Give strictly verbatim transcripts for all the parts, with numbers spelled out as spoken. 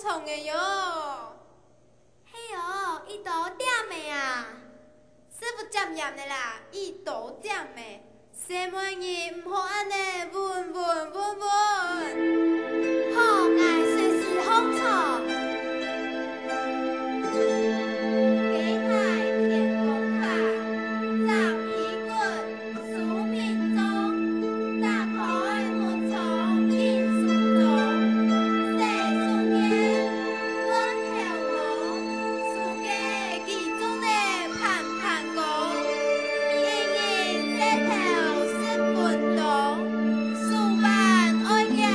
蟲个喲。係哦，一刀點个啊。師傅講嚴个啦，一刀點个。細妹人毋好恁呢，穩穩穩穩。好，𠊎隨時䟘床。雞啼天公下，斬衣櫃 書明中，打開木窗緊梳妝，洗手間，換頭毛，梳个髻鬃个盤盤高，一日洗頭十分鐘，梳板愛仰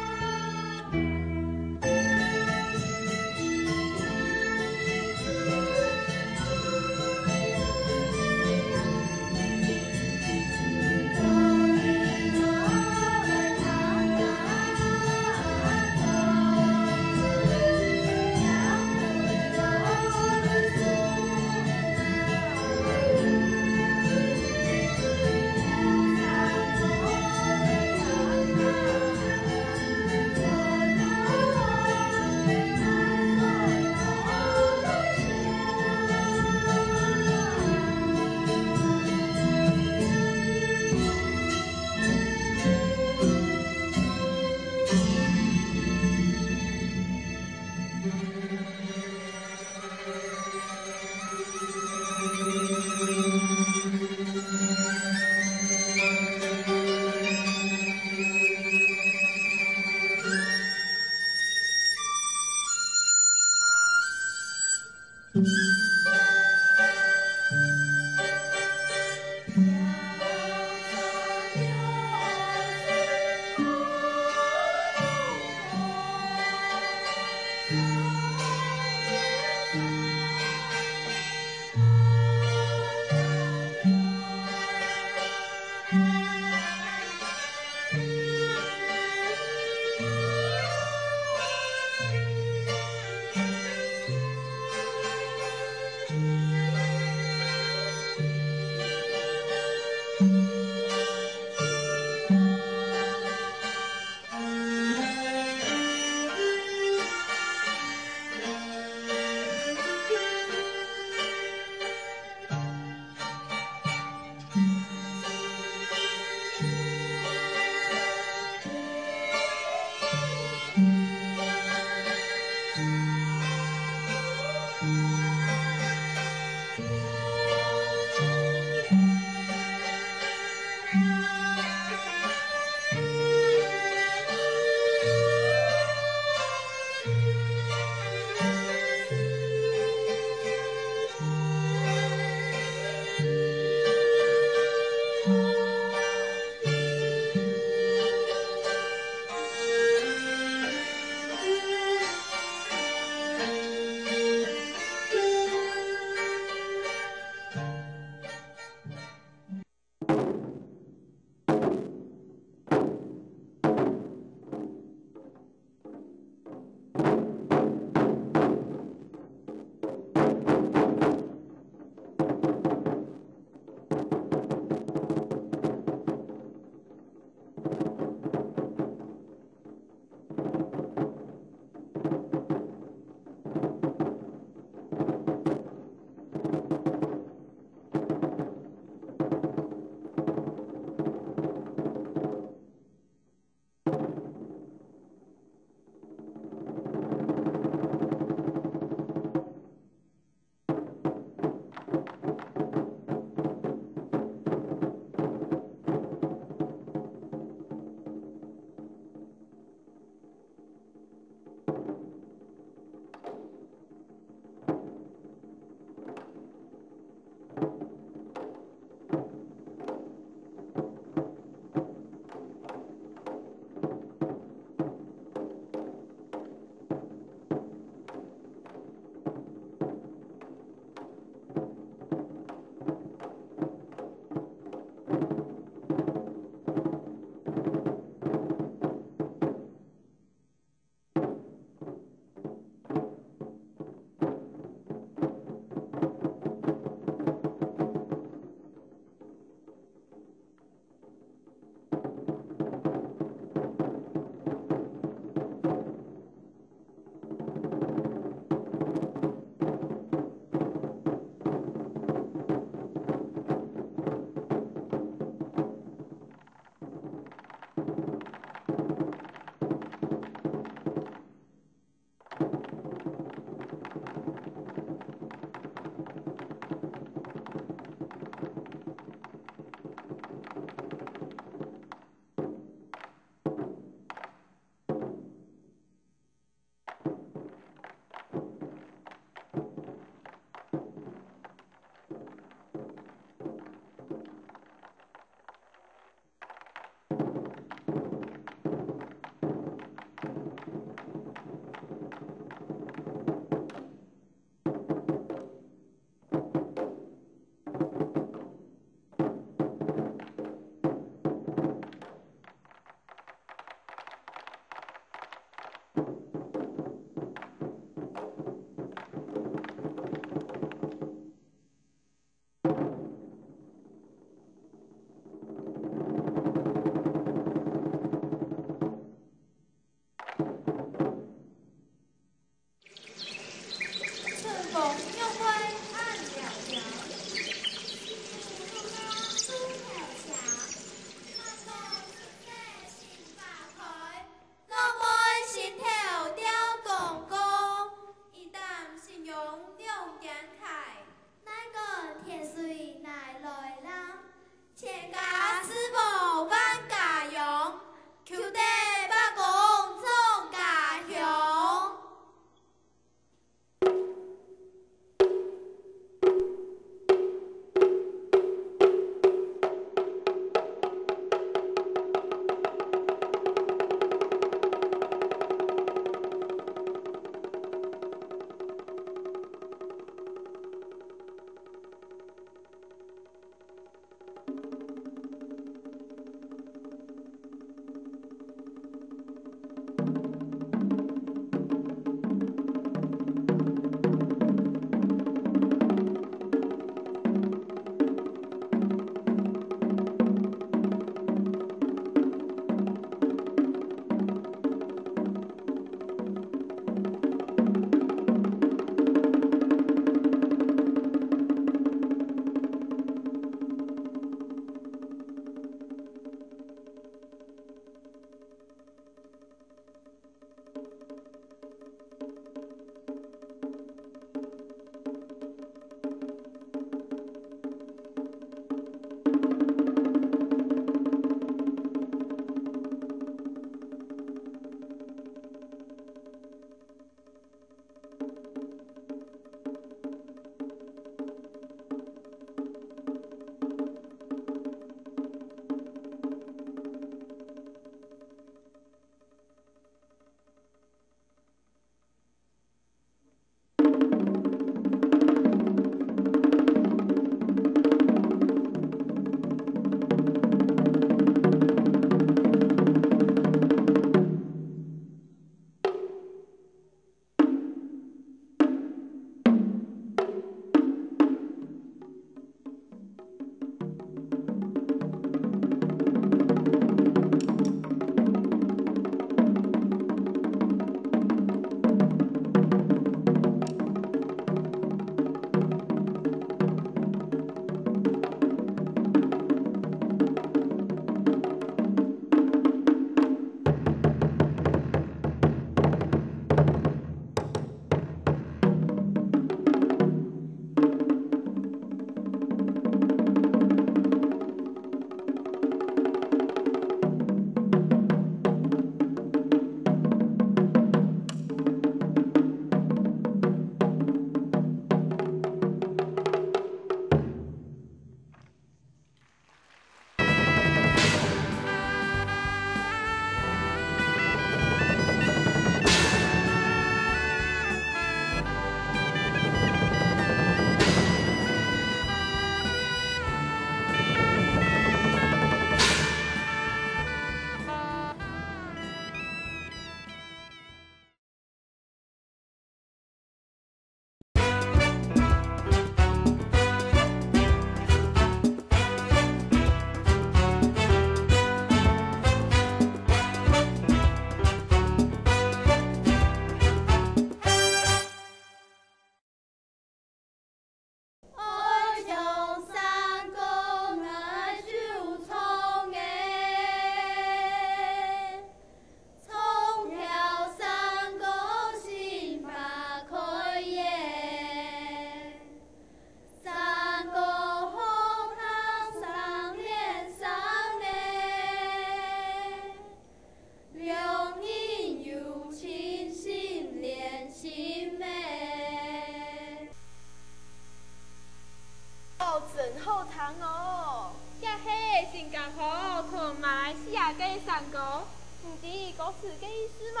詞个意思無？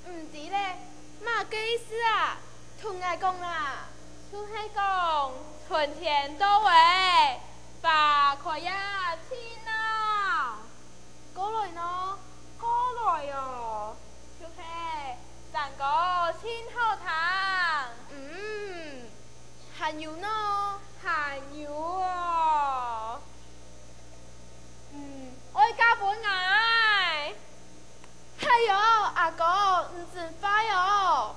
毋知咧，麼个意思啊？同𠊎講啊！就係講春天到咧，花開啊，盡鬧。過來呢？過來哦，就係山歌盡好聽。嗯，還有呢？還有哦。嗯，愛嫁分𠊎。哎喲，阿哥，你真壞哦！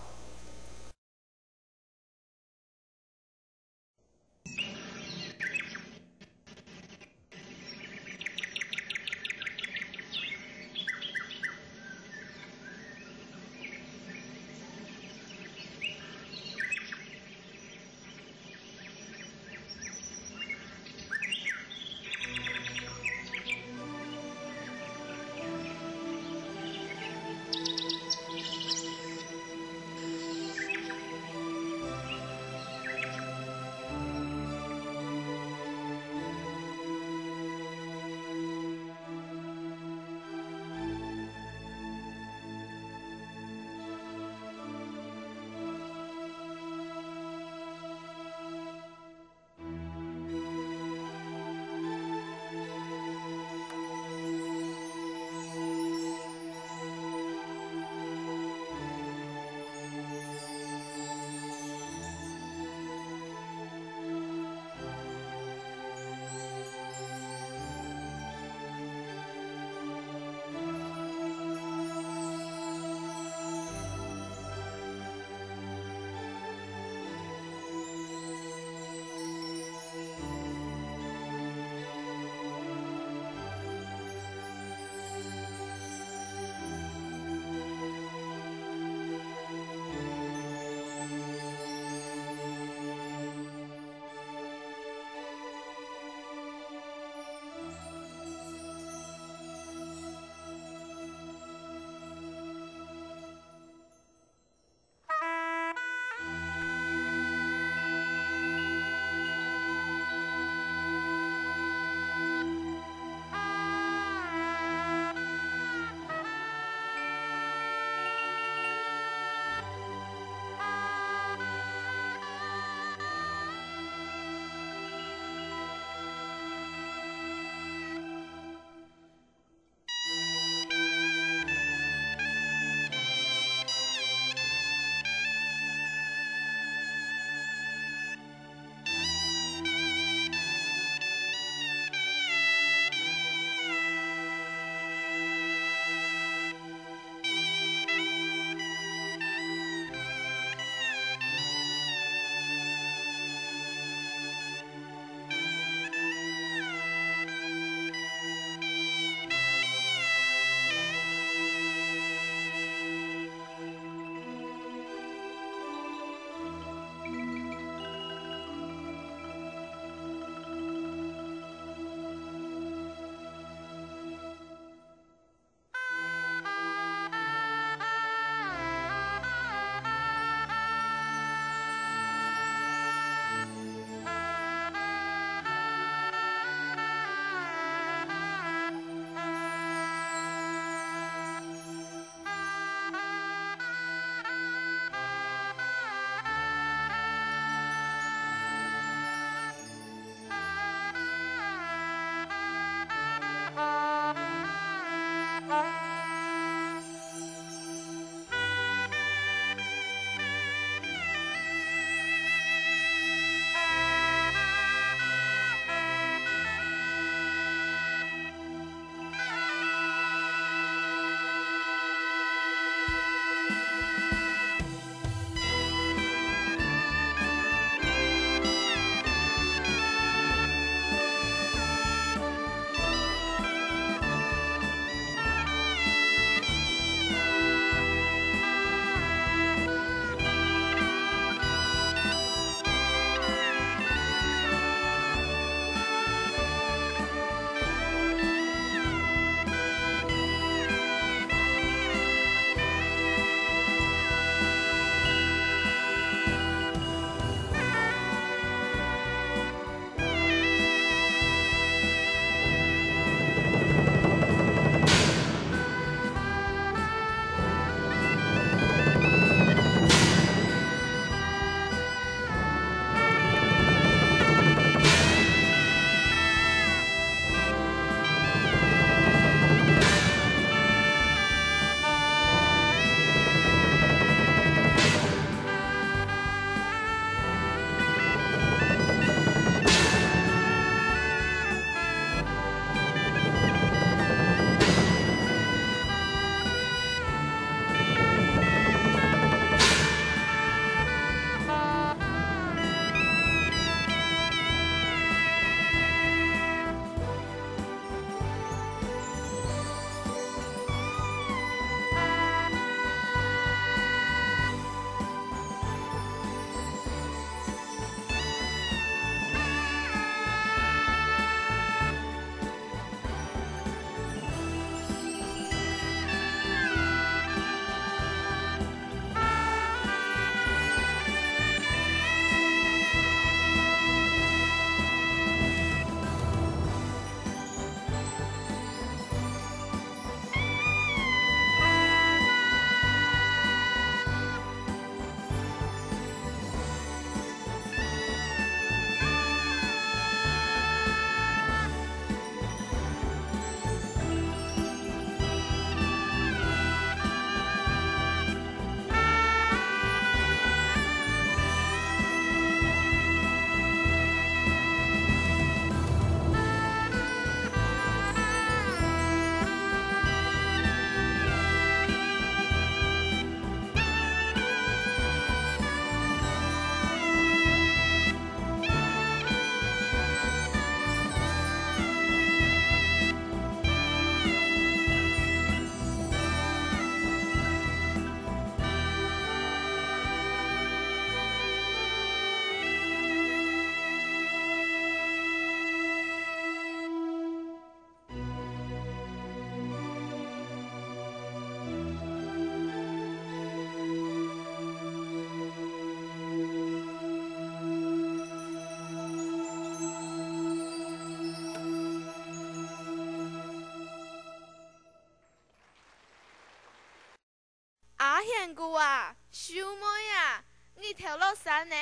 仙姑啊，秀妹啊，日頭落山呢，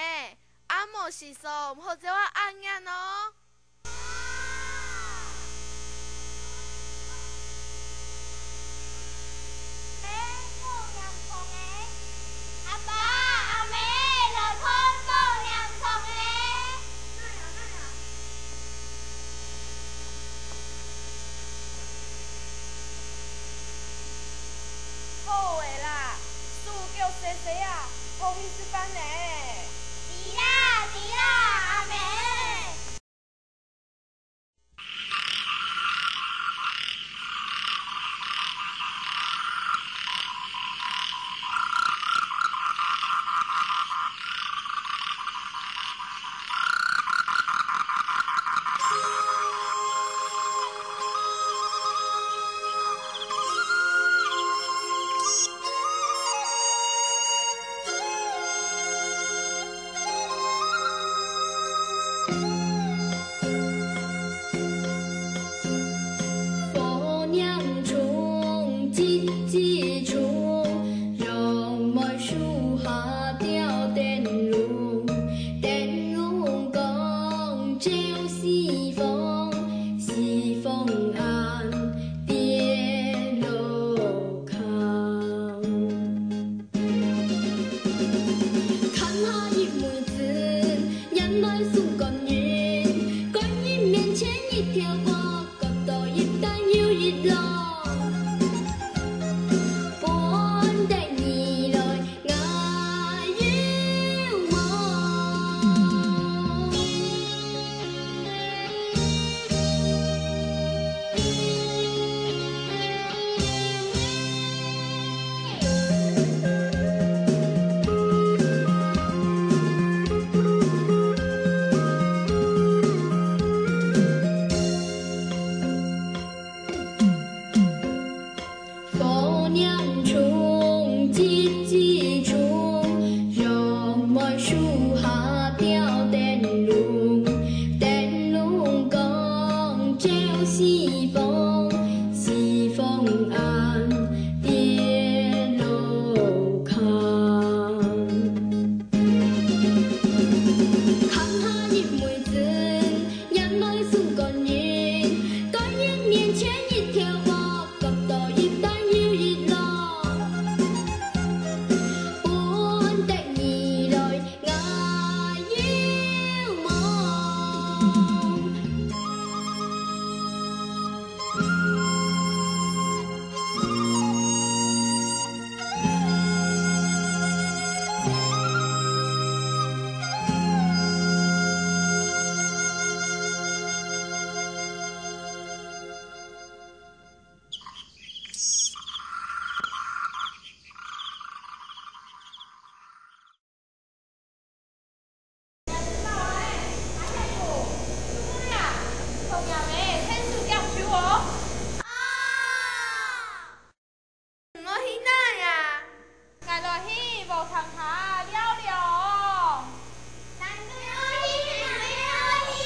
阿無時常好做啊恁樣哦。阿爸阿姆來看無，嚴重咧。 好个啦，手腳洗洗啊，好去食飯呢。知啦，知啦，阿姆。 火念衝，急急衝，楊梅樹下吊燈籠，燈籠光照西風，西風暗，跌落坑。 看下一妹子，拈來送官人。官人面前一條過，角度一擔又一籮。搬得你來，𠊎有望。 火念衝，急急衝，楊梅樹下吊燈籠，燈籠光照西風，西風暗，跌落坑。看下一妹子， 拈來送官人，官人面前一條過，角度一擔又一籮。搬得你來，𠊎有望。毋愛去哪呀？𠊎來去禾埕下尞尞。𠊎毋愛去，𠊎毋愛去。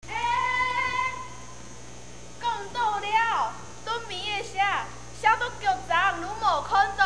欸，講到尞，都尾仔寫，寫到腳踭都無看到。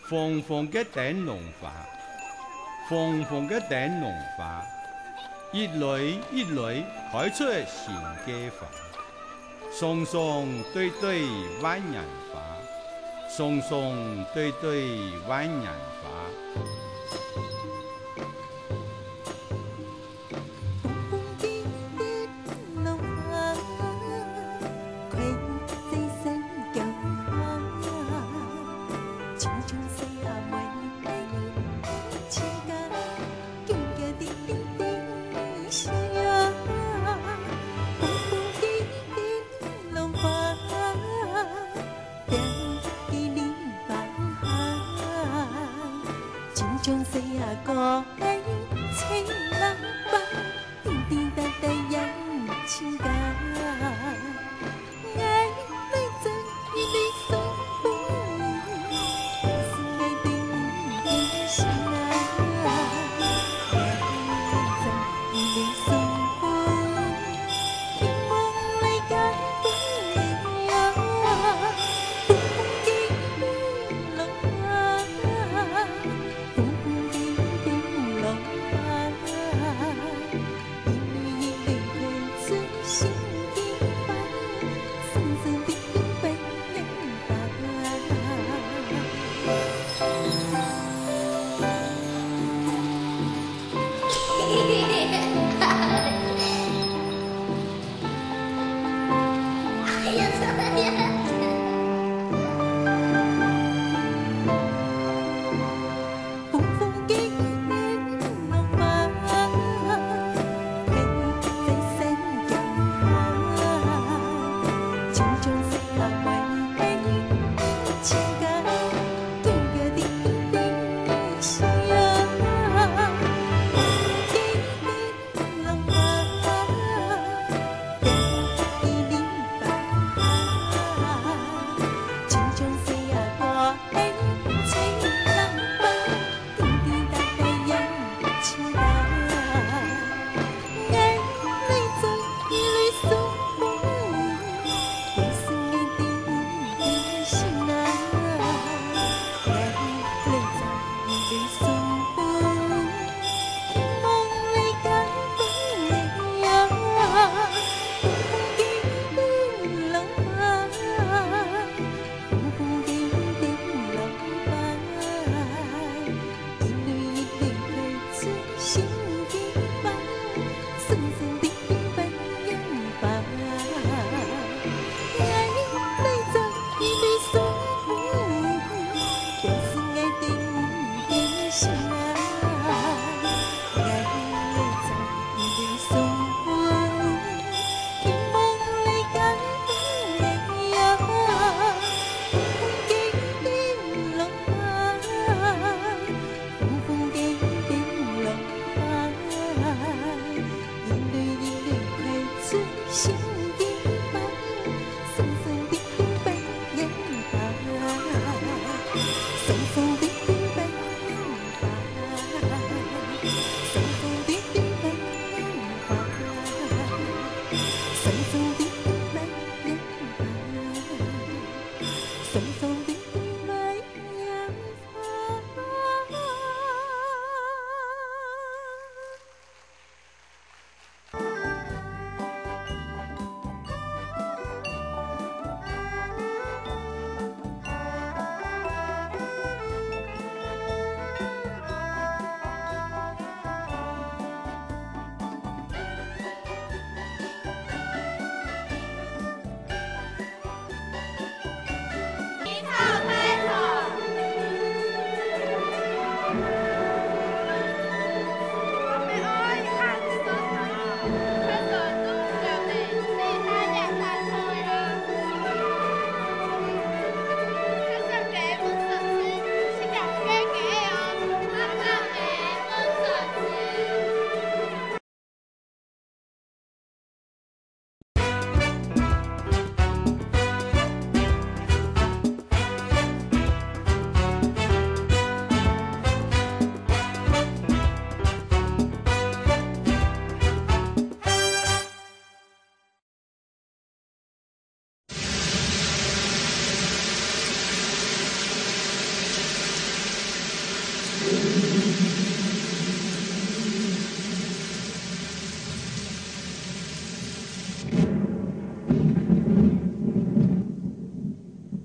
紅紅个燈籠花，紅紅个燈籠花，一蕊一蕊開出新个花，雙雙對對萬年花，雙雙對對萬年花。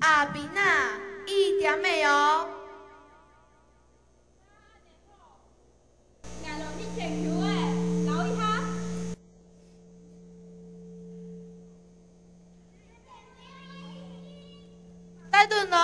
阿斌啊，一點了哦。𠊎落去牽球仔，摎一下。帶轉來。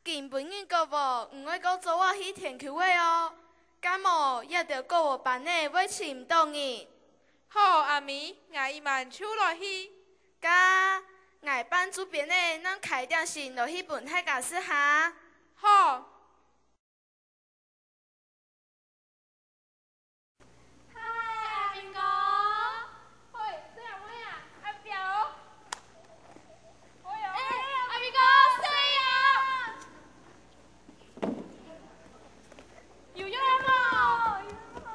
今晡日个哦，毋會過做我去田坵仔哦。該無，這兜个哦，班仔會尋毋到人。好，阿咪，𠊎一滿就來去。該，𠊎辦桌邊仔，正開點心來去分大家食下。好。 嗨，阿明哥。喂，這係麼个啊？阿表。哎喲，哎，阿明哥，細啊！有用無？有用無？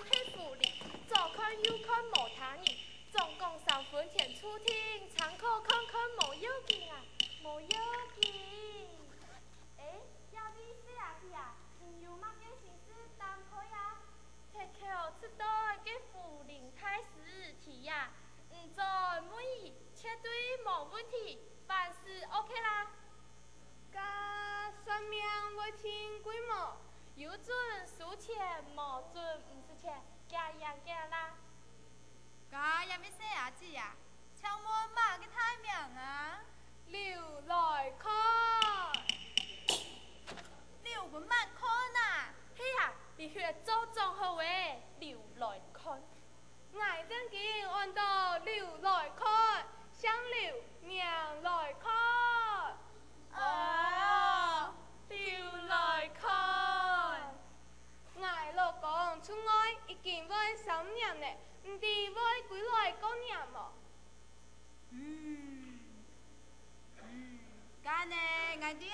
係狐狸，左看右看無他人，總講三分天注定，參考看看無要緊啊，無要緊。欸，這位細阿姊啊，你有麼个心事擔開啊？鐵口直斷个狐狸大師提呀，毋轉問佢，絕對無問題，凡事OK啦。 該算命會盡貴無？有準收錢，無準毋使錢，遽行遽啦。該這位細阿姊啊，請問麼个大名啊？劉來看。劉文滿看啊？係啊，你去做總好欸，劉來看。 𠊎正經安到劉來看，姓劉，名來看。哦，劉來看。𠊎老公出外已經會三年了，毋知會歸來過年無？嗯，嗯，該呢，𠊎知。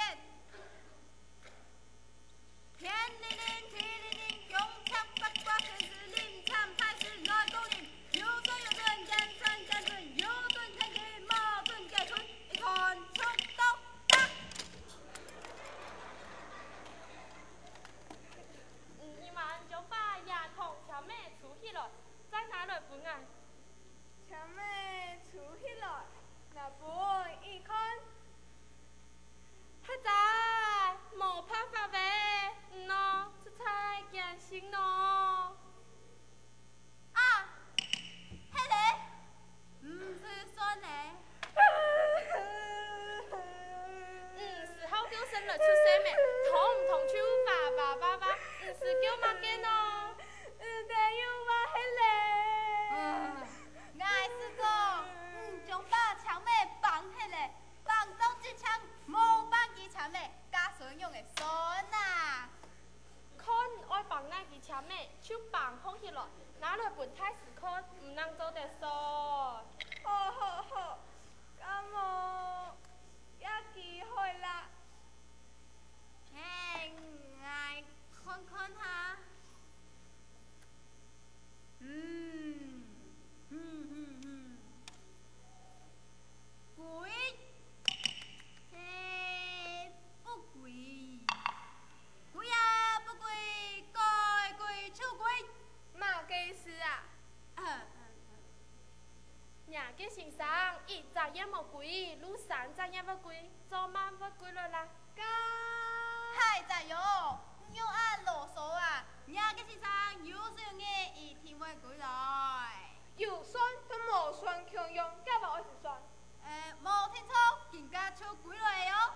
天靈靈，地靈靈，恭請八卦先師，臨參大士來光臨，有準有準，見山見水，有準天機，無準雞春，一看就著。嗯，你們將把這桶籤仔抽起來，再拿來分𠊎。籤仔抽起來，拿分佢看。 客家，無辦法欸，你喏，實在艱辛喏。啊，係咧，毋使算咧。毋使好叫聲來出聲咩，動毋動就哇哇哇哇，毋使叫麼个喏。毋得又哇係咧。啊，𠊎係講，你將把籤仔放忒咧。 放到一淨，無半支籤仔，該算仰仔算啊？看愛放哪支籤仔，就放放起來，拿來分大師看，毋能做得算。好好好，該無，這支好啦。嘿，𠊎看看哈。 嗯，嗯，嗯，嗯。歸，係，不歸。歸啊，不歸，該歸就歸。麼个意思啊？嗯，嗯，嗯。 若个先生，一隻月無歸，就三隻月會歸，做麼會歸來啦？該，嗨，仔喲，你仰恁囉嗦啊？若个先生有收入，一定會歸來。有算同無算共樣，該愛仰般算？呃，無定著，今下就歸來哦。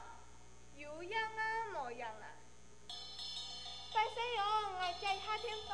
有影啊，無影啊？ 拜神哦，𠊎接一下電話。